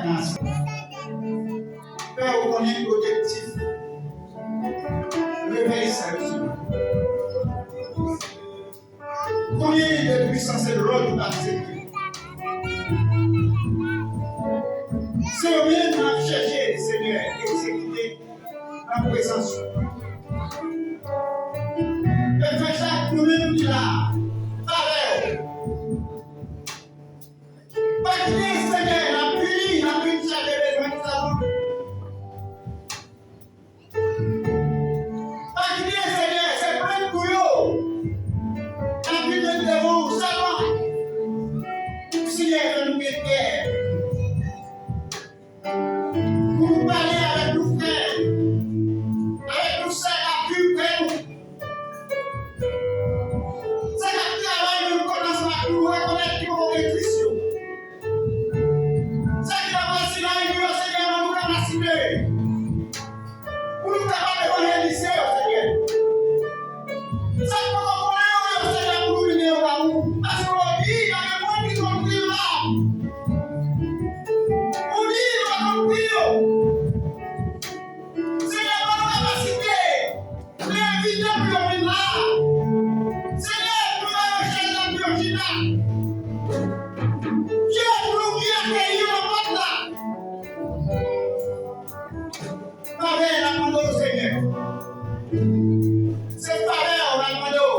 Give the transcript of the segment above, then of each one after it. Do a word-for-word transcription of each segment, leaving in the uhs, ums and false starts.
Fè w konnen objektif revèy sa yo sou nou. Konbyen de pwisans e lòd ou t ap sèvi? Se yo menm n ap chèche, Senyè, egzekite nan prezans ou. Pèp Fèchak, nou menm ki la, favè w. Pa kite, Senyè, n ap vini, n ap vin chaje bezwen nou sèlman. Pa kite, Senyè, se plent nou yo. N ap vin met devan w sèlman. Senyè, fè nou gen kè pou nou pale avèk nou frè, avèk nou sè k ap viv prè nou. Sa k ap travay menm kòt ansanm ak nou, rekonèt ki poko gen Kris yo. Sa ki nan rasi nan ri nou yo, Senyè, ban nou kapasite pou nou kapab evanjelize yo, Senyè. Sa k poko konnen yo, yo, Senyè, pou nou mennen yo ba ou. Paske ou di, y a gen moun ki konn pri yo la. Ou di, nou pa konn pri yo. Senyè, ban nou kapasite pou nou envite pou yo vin la. Senyè, pou nou ba yo chèz la pou yo chita. Kiyès pou nou vin akeyi yo nan pòt la? Favè n ap mande w, Senyè. Se favè w n ap mande w.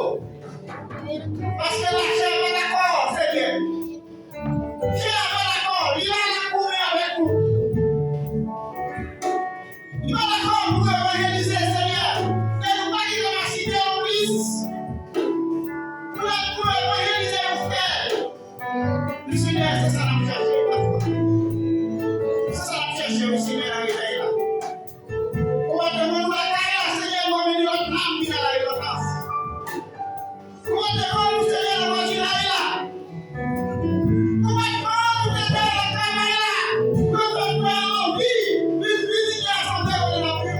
Paske lachè pa dakò, Senyè. Chè a pa dakò, li la l ap goumen avèk nou. Li pa dakò pou nou evanjelize, Senyè. E nou pa gen kapasite anplis pou nou, pou nou evanjelize yon frè. Men, Senyè, se sa n ap chèche, papa. Se sa n ap chèche, wi, Senyè, nan revèy la. Ou mèt devan nou lakay la, Senyè, nou amenn lòt nanm vin a la repantans. Ou mèt devan nou, Senyè, nan vwazinay la. Ou mèt devan nou, Senyè, nan travay la. Ou mèt fè frè yo anvi vin vizite asanble kote n ap viv.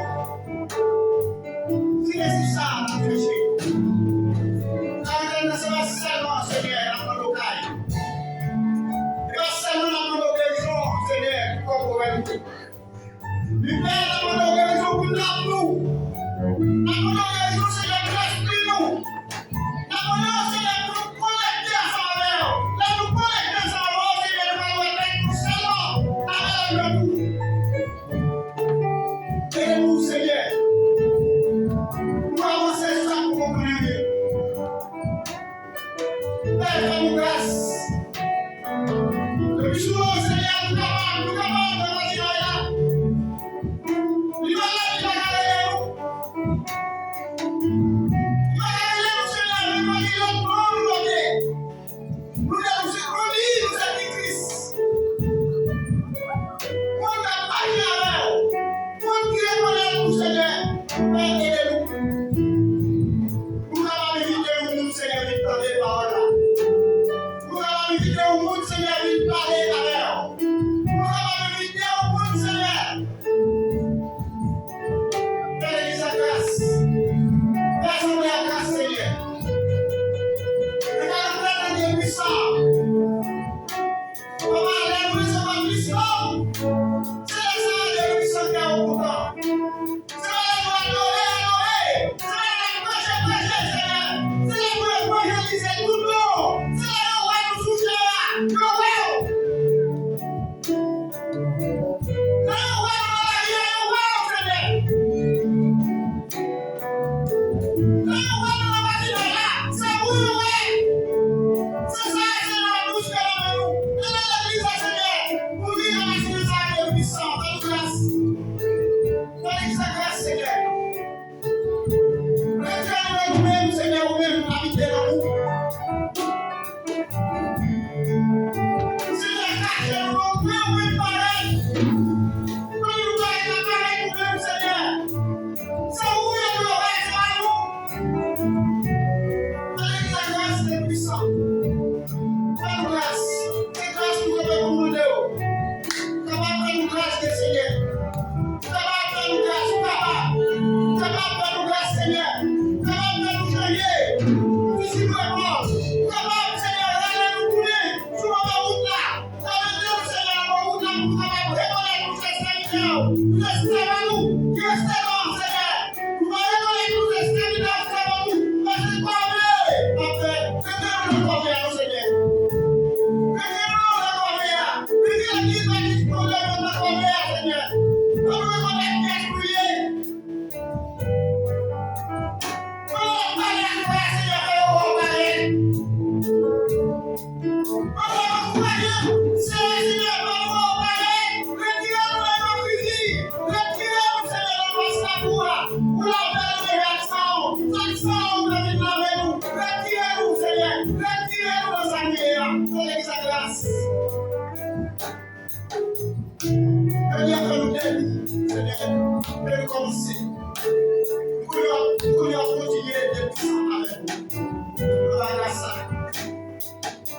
Se Jezi sa n ap chèche. Kay Letènèl, se pa sèlman, Senyè, n ap mande w kay. Se pa sèlman n ap mande w gerizon, Senyè, pou kò pwoblèm. Li pè, n ap mande w gerizon pou nanm nou. N ap mande w gerizon, Senyè, pou lèspri nou. N ap mande w, Senyè, pou nou konekte ansanm avè w. Lè nou konekte ansanm avè w, Senyè, nou pral wè tèt nou sèlman avè lòt nou. Ede nou, Senyè, pou nou avanse sou sa k poko konnen yo. Pè, fè nou gras. Depi sou nou, Senyè, nou kapab, nou kapab nan vwazinay la. Li malad, li pa ka rele nou. Li pa ka rele nou, Senyè, men pa gen lòt non nou note. Nou te, nou se, nou di, nou se ti Kris. Moun k ap mache avè w, moun ki rekonèt ou, Senyè, Pè, ede nou. Pou nou kapab envite yon moun, Senyè, vin tande pawòl la. Pou nou kapab envite yon moun, Senyè, vin pale avè w. Pou nou kapab envite yon moun, Senyè, fè legliz la gras. Fè asanble a gras, Senyè. Fè nou tande pwisan. Papa, lè nou resevwa plis non, se lè sa a, Senyè, nou santi kè w kontan. Se pa lè nou adore, adore. Se pa lè n ap preche, preche, Senyè. Se lè nou evanjelize tout non. Se lè yo wè nou sou chè a, yo wè w. Lè yo wè nou nan lari a, yo wè w, Senyè. Lè yo wè nou nan matinal la, se ou yo wè. Se sa, Senyè, nou chita nan men nou. Ede legliz la, Senyè, pou li ranmase mesaj yo pwisan. Fè nou gras. Fè legliz la gras, Senyè. Retire nou nan nou menm, Senyè, ou menm abite nan nou. Senyè, kache nou nan ou menm, ou menm parèt. Kote nou parèt la, parèt ou menm, Senyè. Se ou yo dwe wè, se pa nou. Fè legliz la gras, se pwisan. Fè nou gras. Se gras nou kenbe pou nou mande w. Kapab fè nou gras, Senyè. Kapab fè nou gras, ou kapab. Kapab fè nou gras, Senyè. Kapab fè nou chanje. Vizib nou. Ou kapab, Senyè, rale nou tounen sou bò wout la. Remete nou, Senyè, nan bò wout la pou nou kapab Rekonèt nou se sèvitè w, nou se sèvan nou, ki rete devan w, Senyè. Nou pa rekonèt nou se sèvitè w, sèvan nou, paske kòve n ap fè, retire nou nan kòve a, non, Senyè. Retire nou nan kòve a. Retire legliz pa disponib nan kòve a, Senyè. Fè nou rekonèt kiyès nou ye. Pandan w ap pale ak mwen, Senyè, fè yo wè w parèt. Pandan w ap ankouraje m, Senyè, Senyè, fè yo wè w parèt. Retire nou nan ipokrizi. Retire nou, Senyè, nan fas labou a. Pou lave nou deja ak san w. Sa k san w, ou te vin lave nou. Retire nou, Senyè. Retire nou nan sa nou ye a. Fè legliz la gras. Premye fè nou dènye, Senyè, fè nou kòmanse. Pou yo, pou yo kontinye de plis avèk nou. Anba gras sa.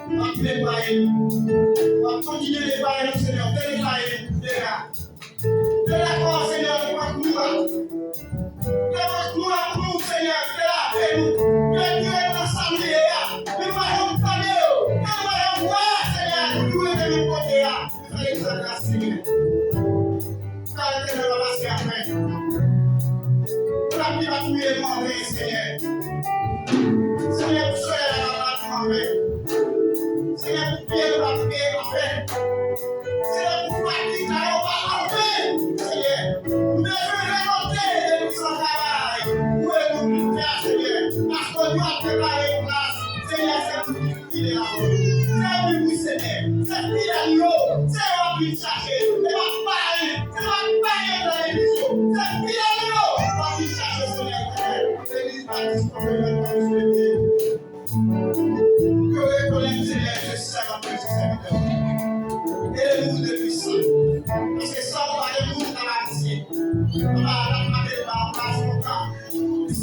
W ap netwaye nou. W ap kontinye netwaye nou, Senyè. Fè netwaye nou deja. Fè netwaye, Senyè, nou pa kouri. Lè mwen kouri pou nou, Senyè, se lave nou. Retire nou nan sa nou ye a. Nou pa janm tande yo. Nou pa janm wè, Senyè, nou tou rete menm kote a. Fè legliz la gras, Senyè. Fè Letènèl la pase avè nou. Pou lapli pa touye nou anpil, Senyè. Senyè, pou solèy la pa bat nou anpil. Senyè, pou pye nou pa touye nou anpil. Senyè, pou fatig la yo pa anpil, Senyè. Nou bezwen rekonte de pwisan travay ou e nou vin fè a, Senyè. Paske nou ap prepare yon plas, Senyè, se pou nou ki vin la. Se ou menm wi, Senyè. Se fidèl yo, se yo w ap vin chache. Se pa pay, se pa pay nan legliz yo. Se fidèl yo w ap vin chache, Senyè. Legliz pa disponib nan legliz. Yo rekonèt, Senyè, ke sèvant mwen se sèvitè w. Ede nou de pwisan. Paske san ou pa gen moun k ap avanse. Papa, n ap mache pa yon plas lontan.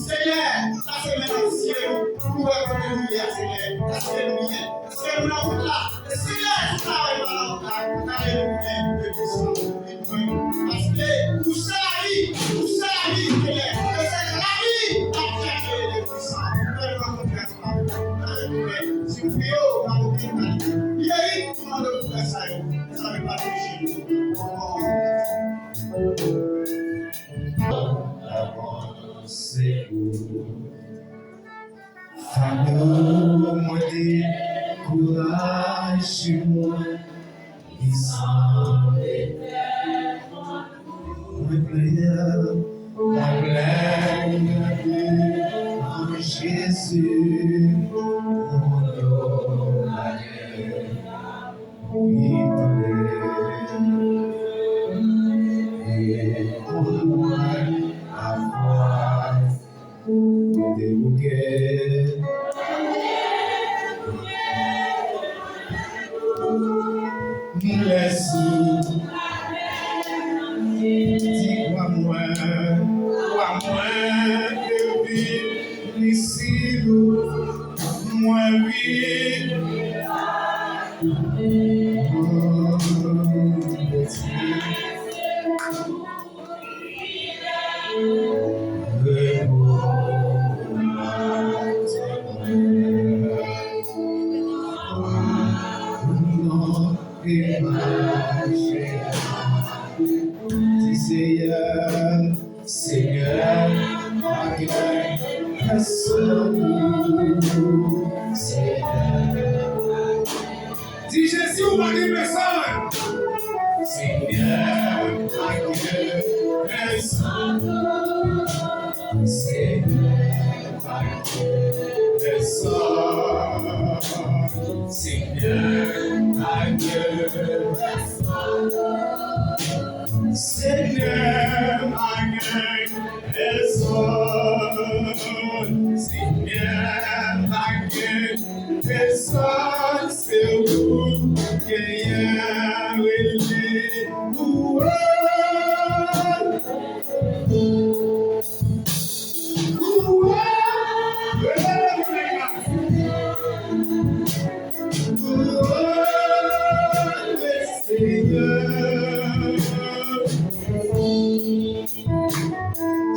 Senyè, pase men nan sye nou. Pou wè kote nou ye a, Senyè. Paske nou ye. Paske nou nan wout la. E Senyè, si travay pa nan wout la, gade nou byen, de pwisan. Paske ou se lavi, ou se lavi, Senyè. E se lavi k ap chache de pwisan. Fè nou rankontre avèk ou, si ou priye w nan okenn kalite. Li mérite pou mande pou fè sa yo. Sa vle pa peche nou. Avanse. Fado mwen dekouraje mwen, li sanble mwen plenyen, mwen plenyen devan Jezi, mwen yo lage. Lèzou di kwa mwen, kwa mwen depi li si nou, mwen wi. Di Seyè, Seyè, pa gen pèsonn. Seyè, di Jezi ou pa gen pèsonn. Seyè, pa gen pèsonn. Seyè, pa gen pèsonn. Seyè, pa gen pèsonn. Seyè, pa gen pèsonn. Seyè, pa gen pèsonn. Se ou genyen, rele ou.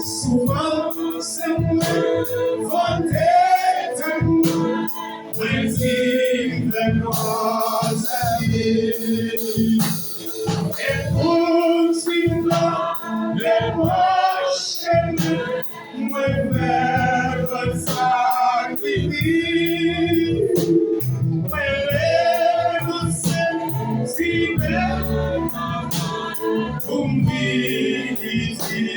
Souvan se mwen vote tèt mwen, mwen di m fè kòz a li. E Mwen fè sakrifis, mwen renonse, Senyè, pou m vin isit.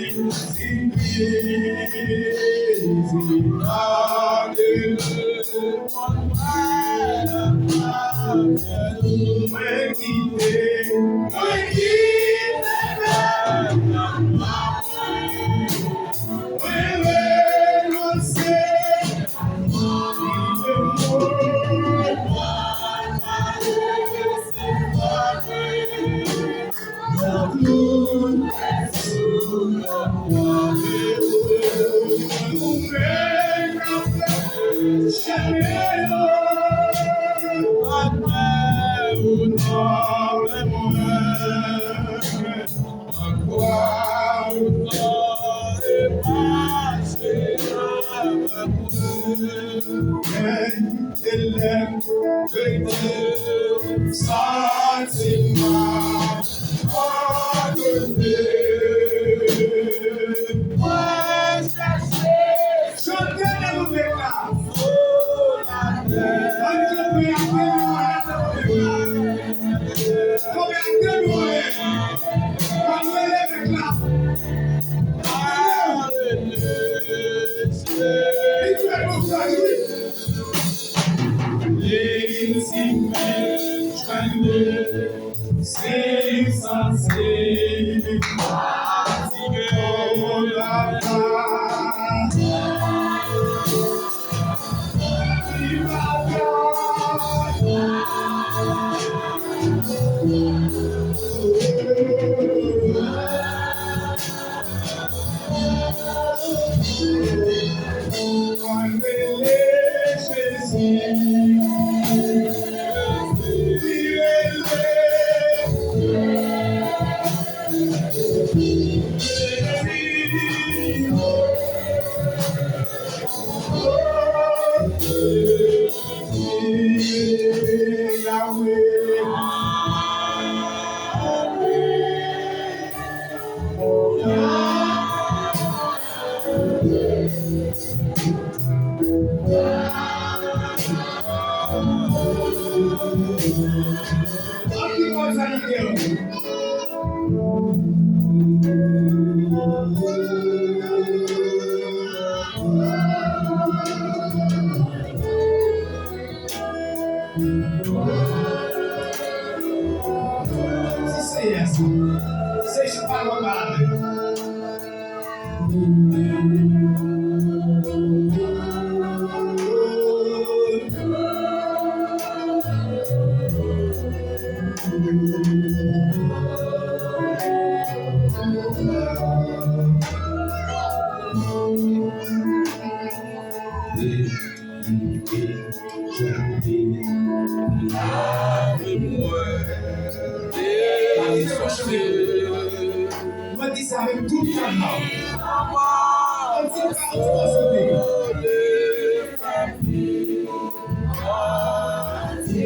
Chante nan mouvman la. Ann kanpe ak de men nou anlè nan mouvman la. Kanpe ak de men nou anlè. Ann rele nèg la. Ann rele. Li dwe konsa, wi. Legliz imen jwenn de se sanse fatige. Di Senyè sa. Se chita lwa pa avè. Mwen di sa avèk tout kè m. Ann di sa, ann di sa, ann di sa.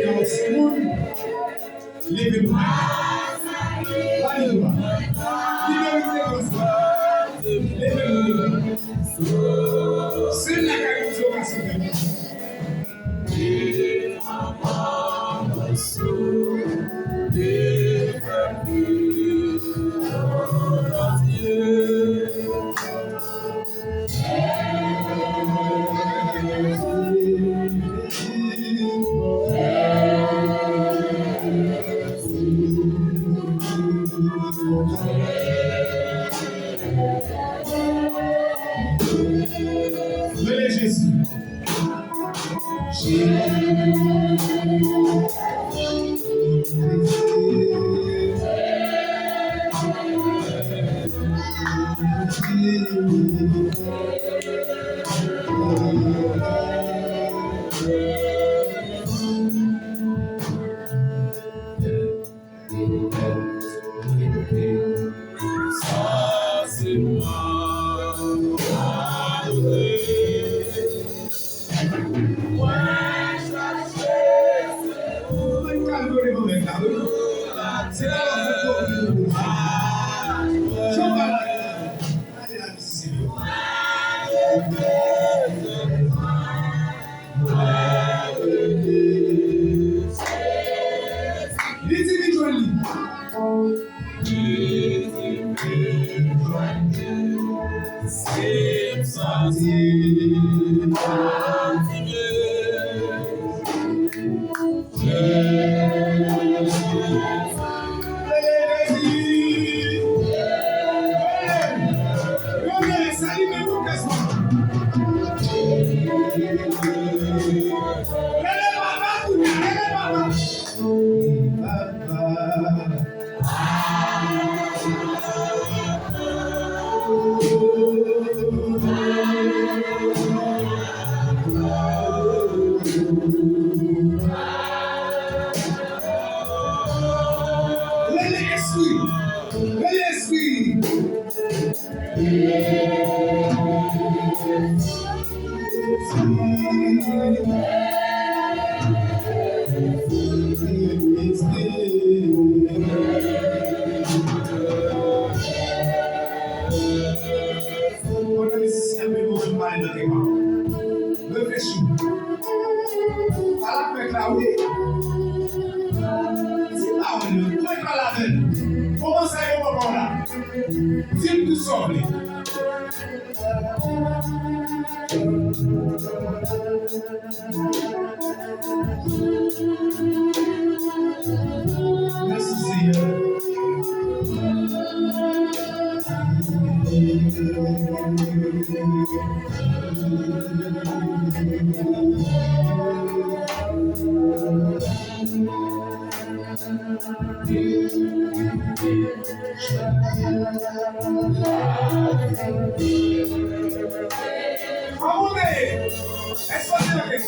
Yon timoun leve pou mwen. Pa gen dwa. Li merite gras la. Leve pou mwen. Se lakay Bondye w ka sove. Rele Jezi. Rele espri, rele espri. Pandan mizisyen ap pale nan kè pa w, reflechi. Pale avèk la, wi. Di pawòl yo, mwen pale avè l. Kòmanse avèk papa w la. Di m tout sa w vle. Mèsi, Seyè. Amonde! Espase nan kèk.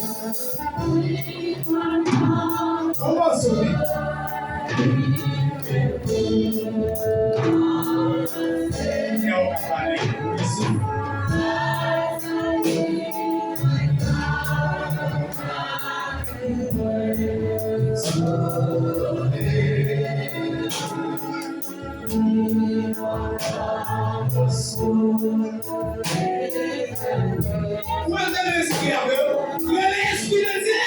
Yon mòso, wi. Kè w ka pale. Ou pa tande espri a, frè? Rele Espri de Dye!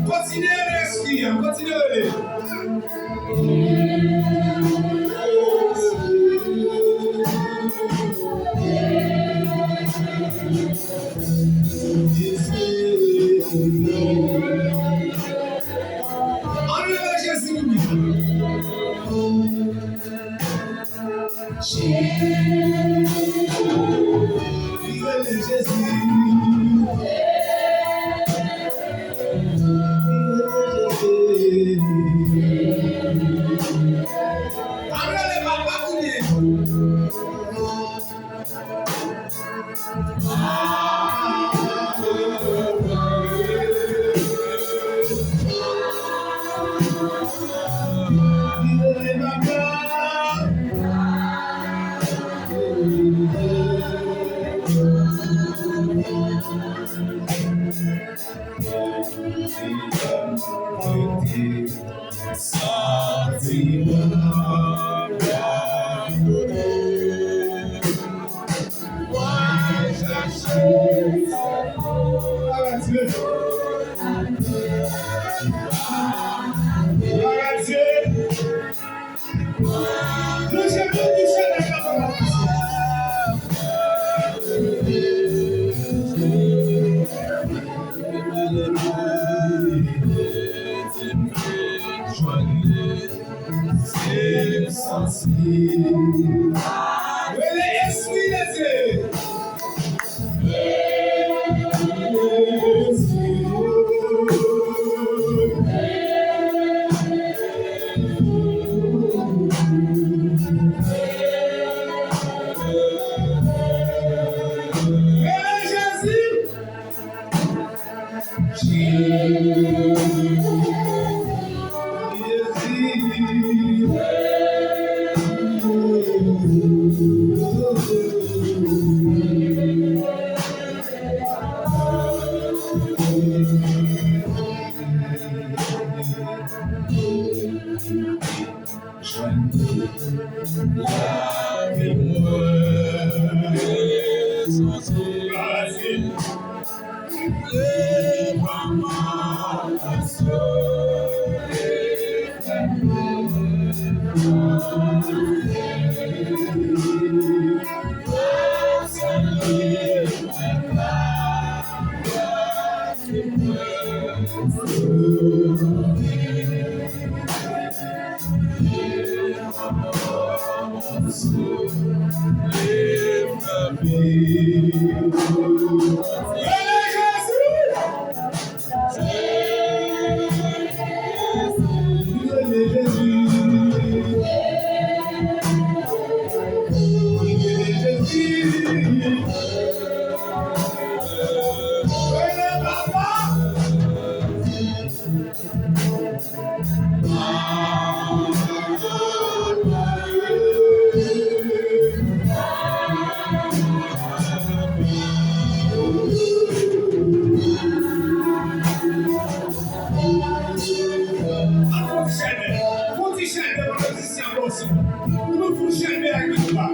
Kontinye rele Espri a, kontinye rele. Ann rele Jezi kounye a. Li rele Jezi. Ann rele Papa kounye a. Rele Espri de Dye. Rele Jezi. Jwenn lavi mwen. An fon ti chèlbè, fon ti chèlbè pou mizisyen an bò sou. Pou nou fon chèlbè ak mizik la.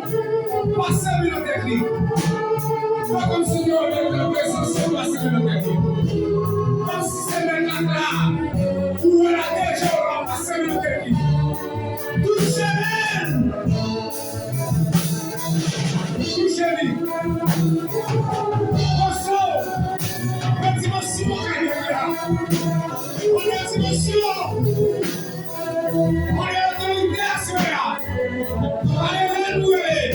Pase men nan tèt li. Fè kòmsi gen yon nèg nan prezans ou, pase men nan tèt li. Kòmsi se nèg la k la. Ou wè l ap deje w la, pase men nan tèt li. Touche men! Touche li. Poso. Yon dimansyon kay la. Yon dimansyon. Mwen gen otorite aswè a. Pale lè nou rele.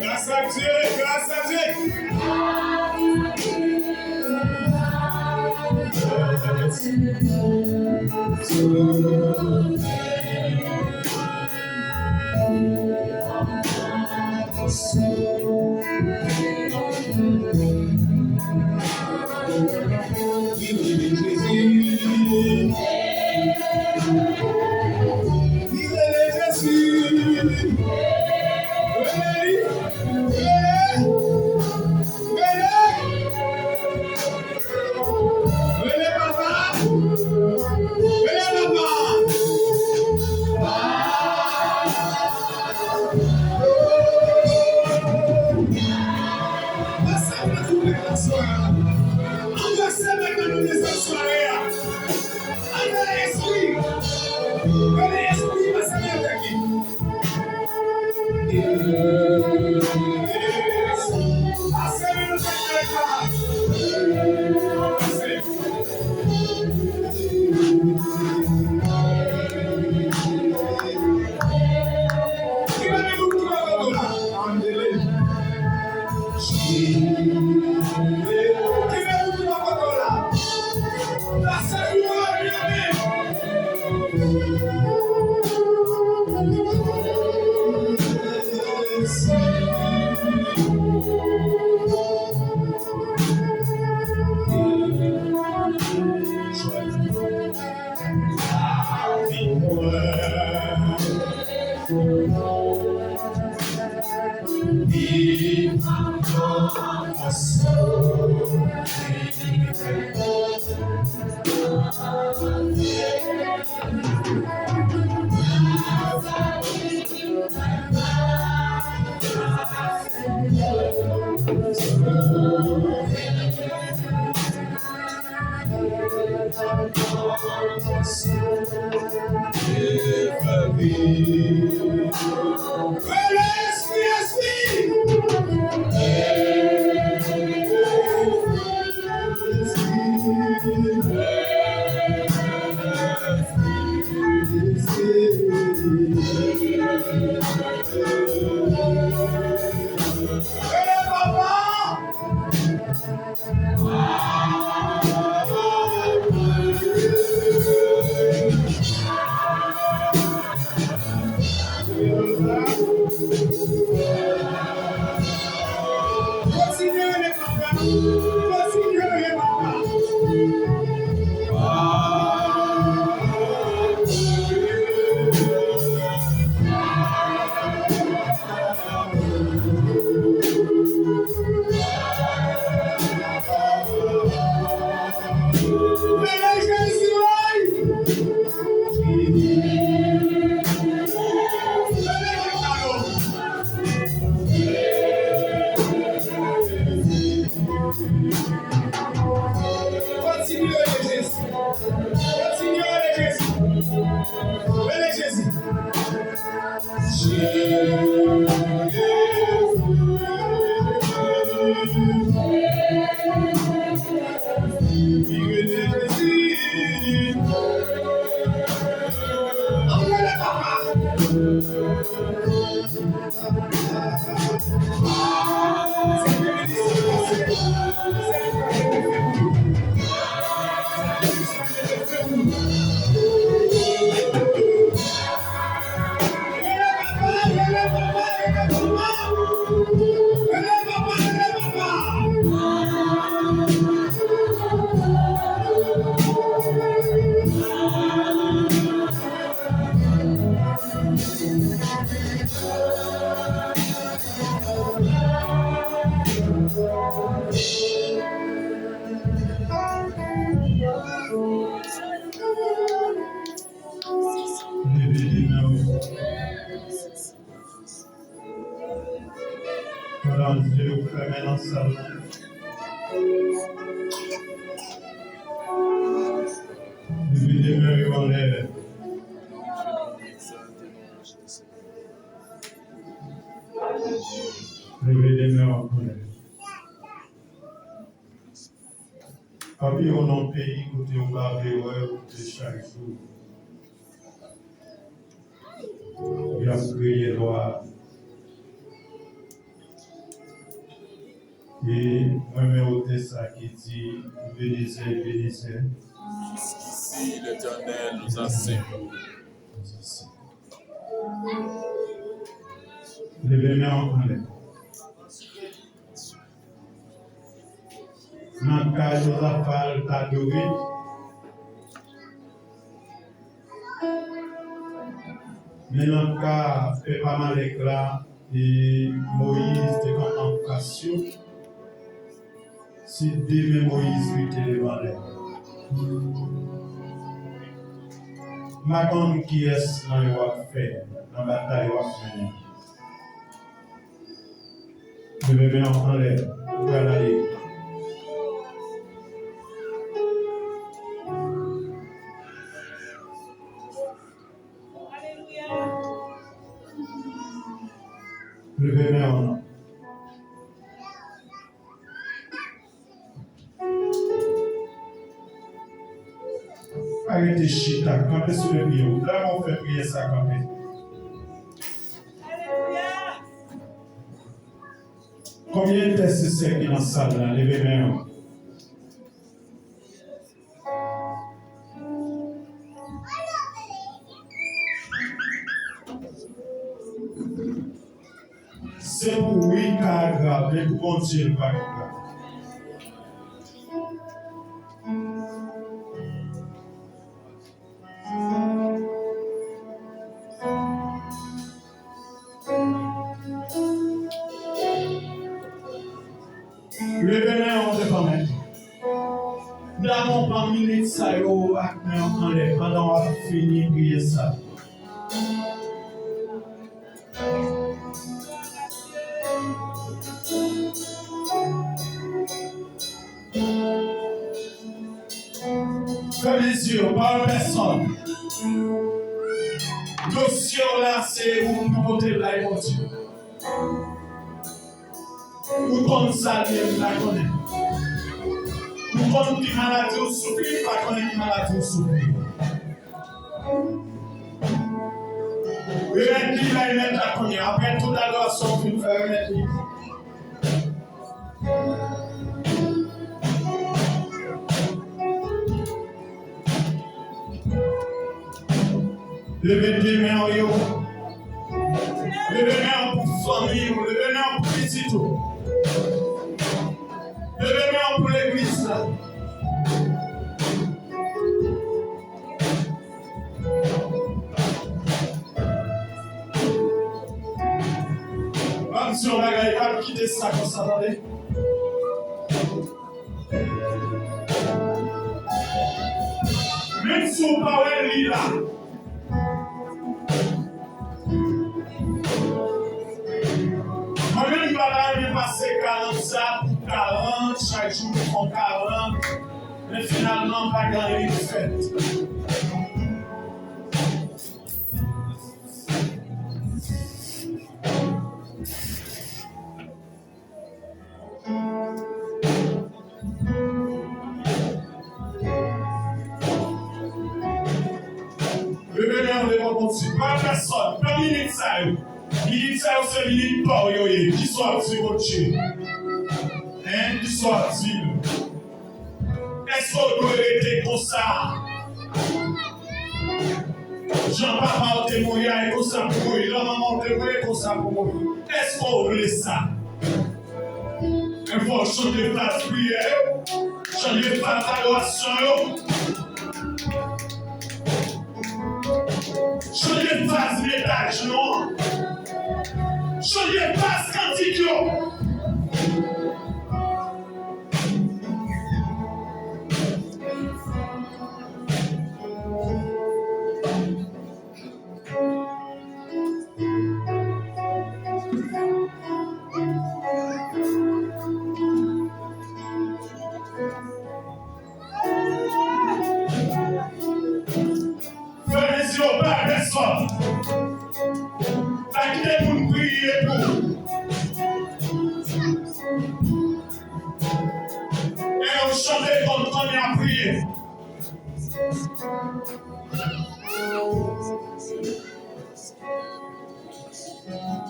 Gras a Dye, gras a Dye. Rele papa. Rele papa. Pase nan tout lè nan sware a. Anbrase men nan nou desann sware a. Anbrase espri. Rele espri pase nan tèt li. Ki rete Jezi. Ann rele papa. Leve de men w. Pandan zye w fèmen nan sal la, leve de men w anlè. Leve de men w anlè. Papi, ou nan peyi kote ou pa vle wè, kote chak jou y ap kreye lwa. E mwen renmen ote sa ki di, Ebenezer, Ebenezer. Jusqu'ici, l'Éternel nous a secourus. Leve men w anlè. Nan ka Jozafa al t adore. Men nan ka pèp Amalèk la, e Moyiz te kanpe anfas yo. Se de men Moyiz lite devan lè. M pa konn kiyès nan yo ap fè nan batay yo ap mennen. Leve men w anlè, ou pral ale. Leve men w. Pa rete chita, kanpe sou de pye w. Lè mwen fè priyè sa, kanpe. Konbyen entèsesè ki nan sal la? Leve men w. Se pou wi ka grav, men pou Bondye l pa grav. Leve men w devan mèt. Damou pran minit sa yo ak men w anlè pandan w ap fini priyè sa. Fèmen zye w, pa wè pèsonn. Dosye w la, se ou ki pote l bay Bondye. Ou konn sa l ye, m pa konnen. Ou konn ki maladi w soufri, m pa konnen ki maladi w soufri. Remèt li bay mèt la kounye a. Apre tout adorasyon w fin fè, remèt li. Leve de men w yo. Leve men w pou fanmi w. Leve men w pou pitit ou. Leve men w pou legliz la. M ap di yon bagay, pa kite sa konsa, tande. Menm si w pa wè li la. Mwen menm, m pa ta renmen pase karant sa pou karant, chak jou m fè karant, men finalman, pa gen anyen ki fèt. Pa pèsòn, pran minit sa yo. Minit sa yo se minit pa w yo ye. Kisa w ap di Bondye? Hein? Kisa w ap di l? Èske w dwe rete konsa? Jan papa w te mouri a, e konsa pou mouri. Jan manman w te mouri, e konsa pou mouri. Èske w vle sa? Enpòtan chanje fraz priyè yo, chanje fraz adorasyon yo, chanje fraz medaj nou an, chanje fraz kantik yo. Fèmen zye w, pa pèsòn. Pa kite moun priye pou ou. E yo chante kòm kounye a priye.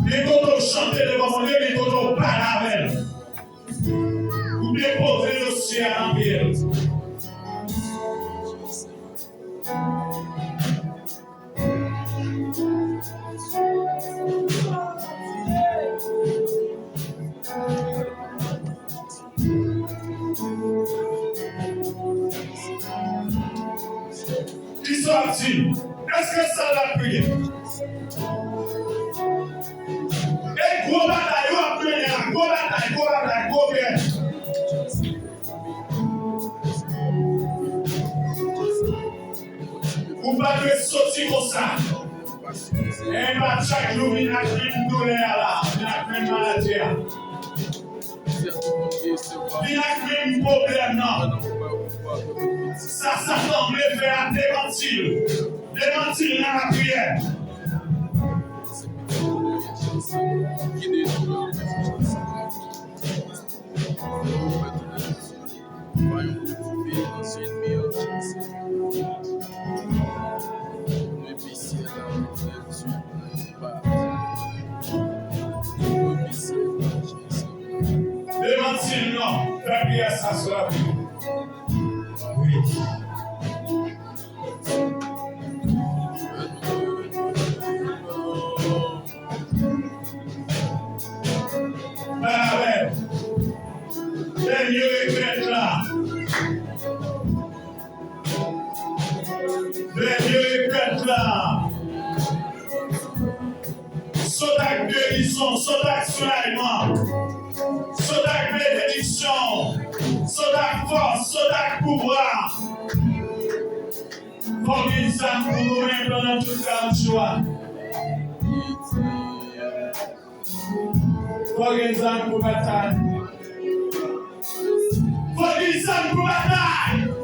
Gen kote w chante devan Bondye, gen kote w pale avè l. Ou depoze dosye a nan pye l. Kisa w ap di? Èske sa l ap priye? E gwo batay w ap mennen la, gwo batay, gwo batay, gwo gè. Ou pa dwe soti konsa. E pa chak jou vin ak menm doulè a la, vin ak menm maladi a. Vin ak menm pwoblèm nan. Sa Satan vle fè a, demanti l. Demanti l nan lapriyè. Demanti l non. Fè priyè sa sou lavi. Wi. Amen. Dènye retrèt la. Dènye retrèt la. Sot ak gerizon, sot ak soulajman, sot ak benediksyon, sot ak fòs, sot ak pouvwa. Fò w gen zam pou goumen pandan tout karant jou a. Fò w gen zam pou batay. Fò w gen zam pou batay.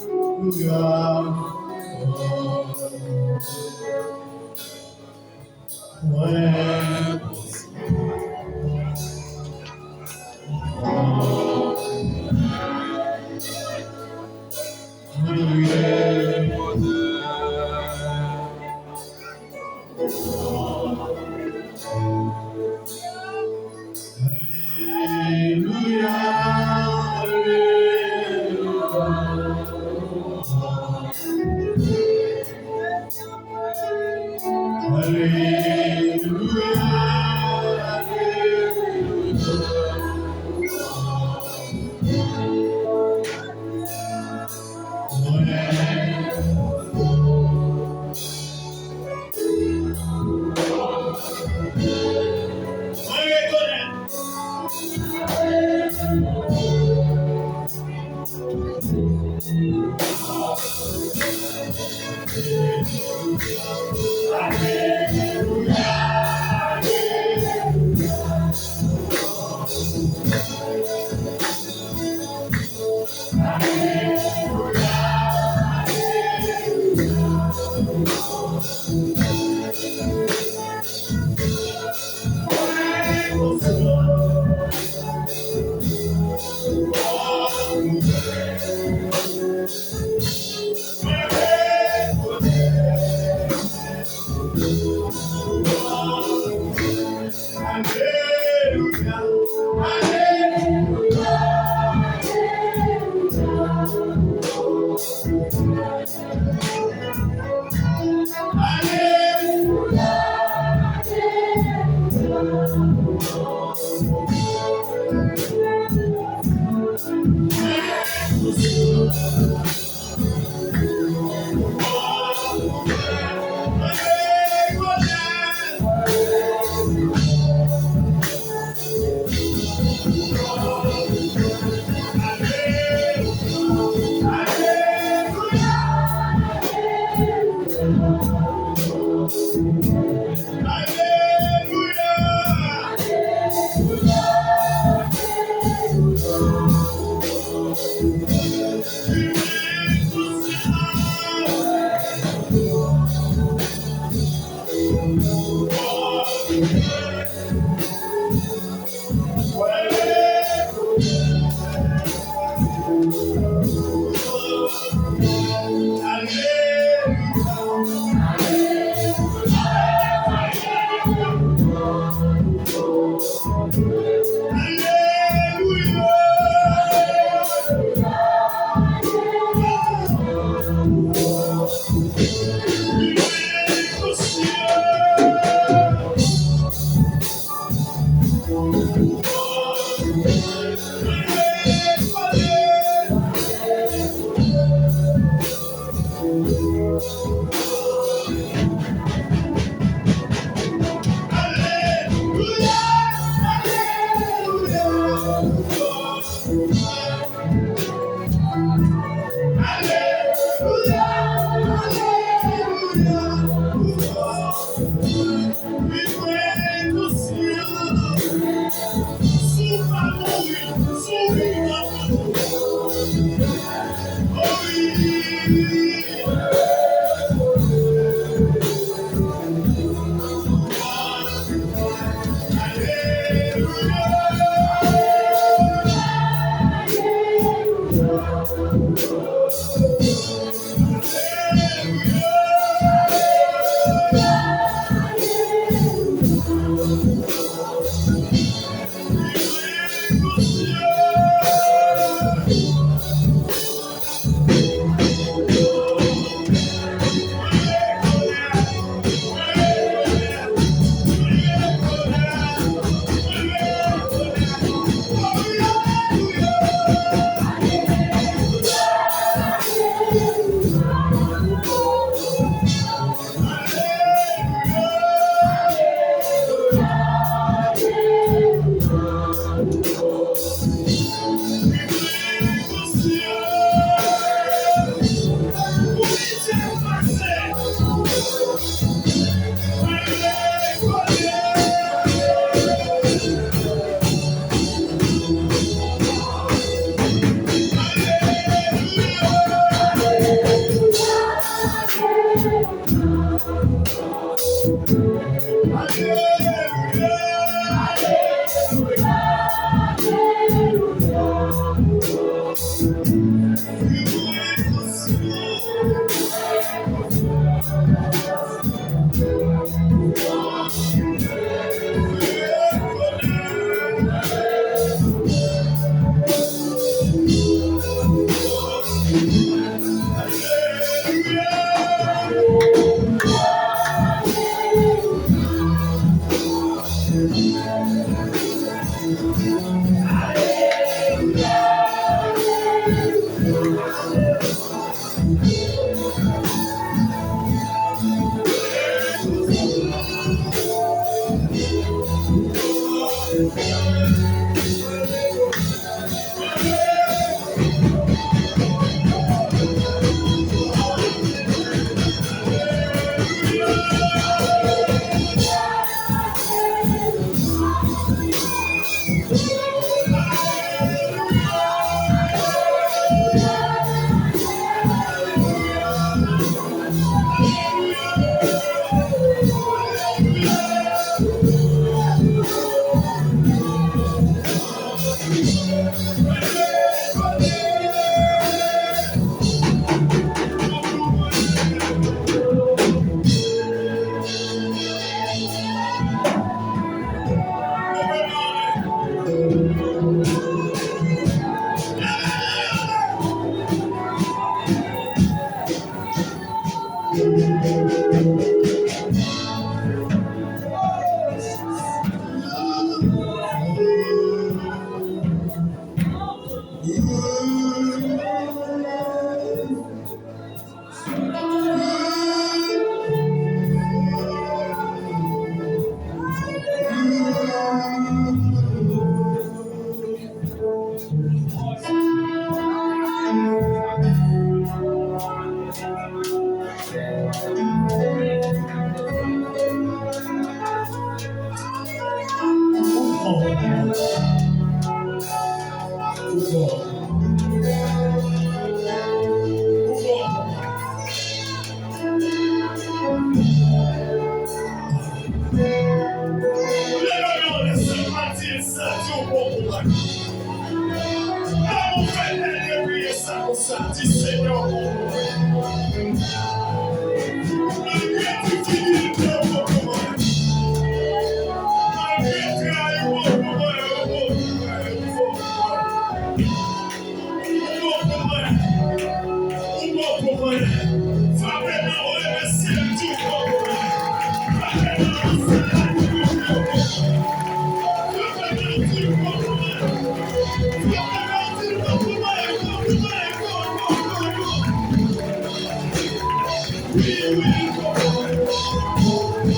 Alelouya, alelouya. Alelouya, alelouya. Leve men w, lè sa pati, sa di w bon pou mwen. Kòman w fè dènye priye sa konsa? Di, Senyè, w bon pou mwen. Malgre difikilte, w bon pou mwen. Malgre trayi, w bon pou mwen, w bon pou mwen, w bon pou mwen. Ou bon pou mwen. Ou bon pou mwen. Frape men w, remèsye l, di w bon pou mwen. Frape men w, remèsye l, di w bon pou mwen. Frape men w, di w bon pou mwen. Frape men w, di w bon pou mwen. Bon pou mwen, bon, bon, bon, bon. Wi, wi, bon pou mwen. Bon, bon, bon, bon, bon.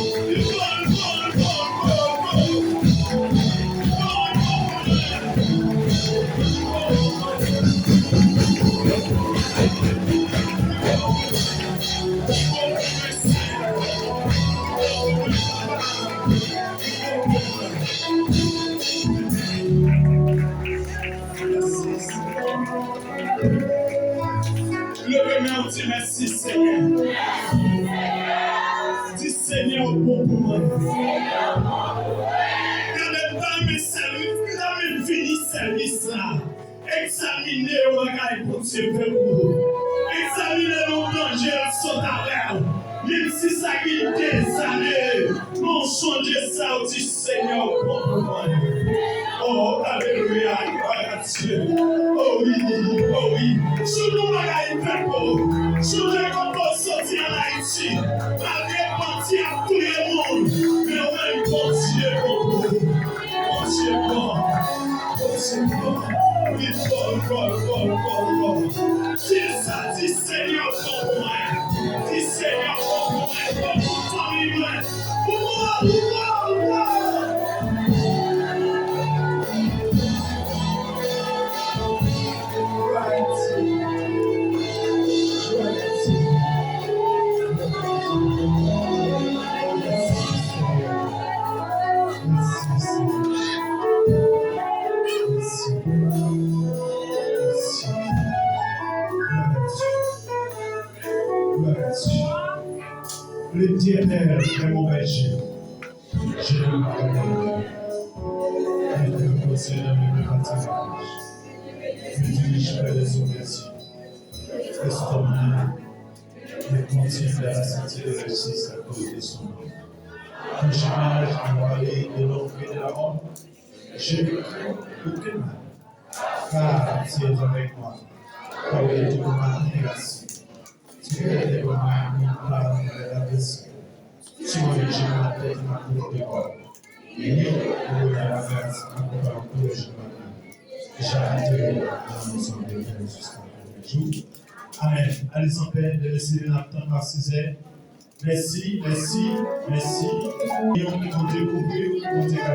Leve men w, di, mèsi, Senyè. Di, Senyè, ou bon pou mwen. Gade, m ta renmen sèvis, m ta renmen fini sèvis la. Egzamine yon bagay Bondye fè pou ou. Egzamine yon danje l ap sot avè w. Menm si sa gen dèzane, men w sonje sa, w di, Senyè, ou bon pou mwen. Oh, alelouya, glwa a Dye. Oh wi, oh wi. Sonje yon bagay m fè pou ou. Sonje kòman w soti ann Ayiti. Malgre bandi ap touye moun, men ou menm Bondye bon pou ou. Bondye bon. Bondye bon. Li bon, bon, bon, bon, bon. Di sa, di Senyè bon pou mwen. Di Senyè bon pou mwen, bon pou fanmi mwen. Pou mwen, pou mwen, pou mwen. L'Éternel est mon berger. Je ne manquerai rien. Il me conduit dans les verts pâturages. Il me dirige vers les eaux paisibles. Restaure mon âme. Il me conduit vers la sainteté de la justice à cause de son nom. Quand je marche dans la vallée de l'ombre de la mort, je ne crains aucun mal. Car tu es avec moi. Ta verite konbati m pase. Tu es devant moi, une arme de la blessure. Tu m'as vêtu ma tête, ma couronne de bois. Uni au roi de la grâce, accompagne tous les jours de ma vie. J'habiterai dans la maison de l'Éternel jusqu'à la fin des jours. Amen. Allez en paix, le Seigneur attend par ses ailes. Mèsi, mèsi, mèsi. Yon ki Bondye kouvri, Bondye